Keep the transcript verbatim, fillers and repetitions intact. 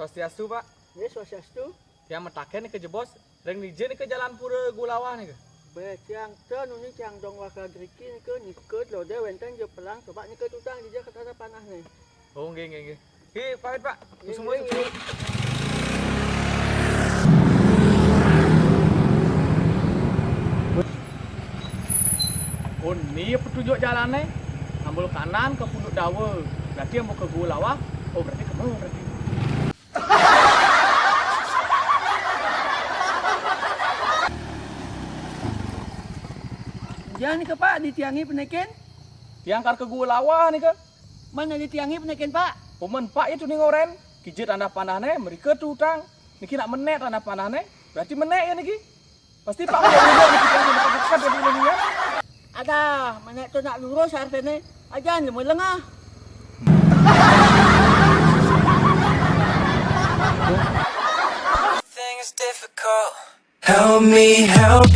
Swastiastu, Pak. Nggih, swastiastu. Tiang mataken nika, jebos, ring dija nika jalan pura Gua Lawah nika? Bé, tiang té nuni tiang dong waka driki nika, nika lode wénten ja pelang, coba nika tutang dija ka tanah panahné. Oh, nggih, nggih, nggih. Nggih, pamit, Pak. Nggih, suksma, nggih, suksma. Nggih. Oh, ni petunjuk jalanné. Ambul kanan ke Punduk Dawa. Berarti ambul ke Gua Lawah. Oh, berarti kena berarti. Jan nika, Pak, ditiangi penekin? Tiang kar ke Gua Lawah nika. Mana ditiangi penekin, Pak? Pumen Pak ya tuning oren. Kija tanah panahné, mrika tutang. Niki nak menék tanah panahné, berarti menék ya niki. Pasti Pak udah udah niki tiang dekat-dekat ya dulu ya. Ada, menék tu nak lurus artiné. Ajan lemu lengah. Things difficult. Help me help.